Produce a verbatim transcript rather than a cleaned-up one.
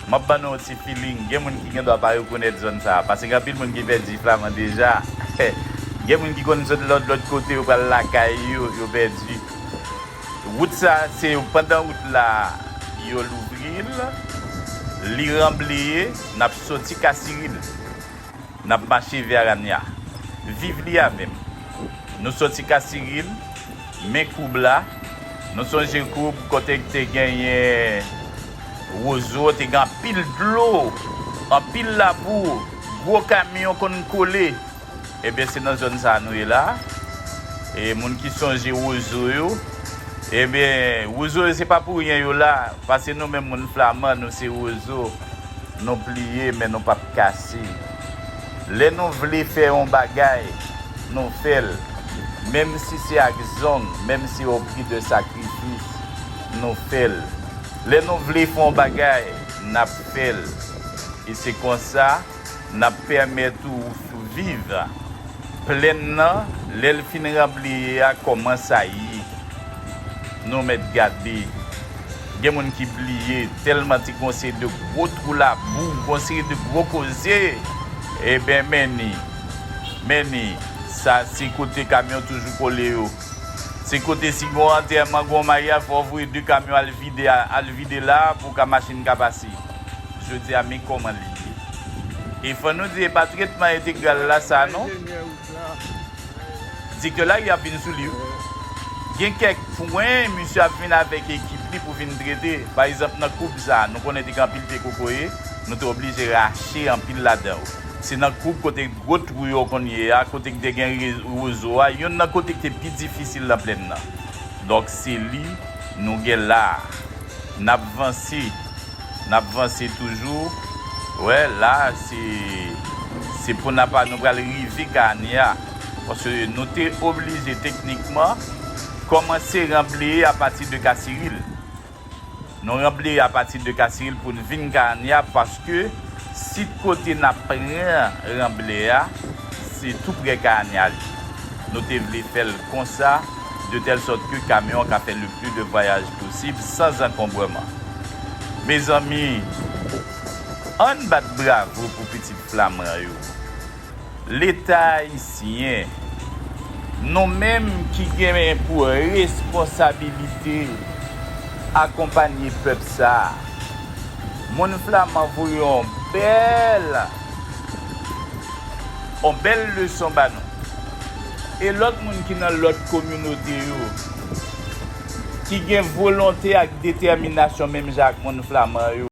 M ap ban nou yon ti feeling. Gen moun ki gen dwa pa rekonèt zòn sa a, paske gen anpil moun ki pèdi Flaman deja. Gen moun ki konn sot lòt, lòt kote, yo pral lakay yo, yo pèdi. Wout sa a, se pandan wout la, yo louvri l, li ranbleye, n ap soti Kasiril. N ap mache vè Aranya. Viv li avè m. Nou soti Kasiril, men koub la. Nou sonje koub kote k te genyen wozo, te gen anpil dlo, anpil labou, gwo kamyon konn kole. Ebyen, se nan zòn sa a nou ye la. E moun ki sonje wozo yo, ebyen, wozo yo se pa pou ryen yo la, paske nou menm moun Flaman, nou se wozo. Nou pliye, men nou p ap kase. Lè nou vle fè yon bagay, nou fè l. Menm si se ak zong, menm si o pri de sakrifis, nou fè l. Lè nou vle fè yon bagay, n ap fè l. E se konsa, n ap pèmèt ou viv. Plèn nan, lè l fin ranbleye a, kòman sa ye? Nou mèt gade. Gen moun ki bliye, tèlman ti gon seri de gwo twou labou, gon seri de gwo koze. Eben, men ni. Men ni. Sa, se kote kamyon toujou kole yo. Se kote si gon antèman, gon maryaj, fò w voye de kamyon al vide, al vide la pou ka machin ka pase. Jodi a, men kòman li ye. E fò nou di, e pa tretman entegral la sa, non? Direktè lari ap vin sou li, wi. Gen kèk pwen, misye ap vin avèk ekip li pou vin trete. Pa egzanp, nan koub sa, nou konnen te gen anpil pye kokoye, nou te oblije rache anpil ladan yo. Se nan koub kote gwo twou yo konn ye a, kote k te gen re-, wozo a, youn nan kote k te pi difisil nan plèn nan. Donk, se li nou gen la a. N ap vanse. N ap vanse toujou. Wè, la, se, se pou n apa nou pral rive Kanya. Paske nou te oblije teknikman kòmanse ranbleye apati de Kasiril. Nou ranbleye apati de Kasiril pou n vin Kanya, paske sit kote n ap pran ranblè a, se tou prè Kanya li. Nou te vle fè l konsa, de tèl sòt ke kamyon an ka fè le plis de vwayaj posib san zankonbreman. Mezanmi, ann bat bravo pou pitit Flaman yo. Leta ayisyen, nou menm ki gen pou responsabilite akonpanye pèp sa a, moun Flaman voye yon bèl, yon bèl leson ba nou. E lòt moun ki nan lòt kominote yo, ki gen volonte ak detèminasyon menm jan ak moun Flaman yo,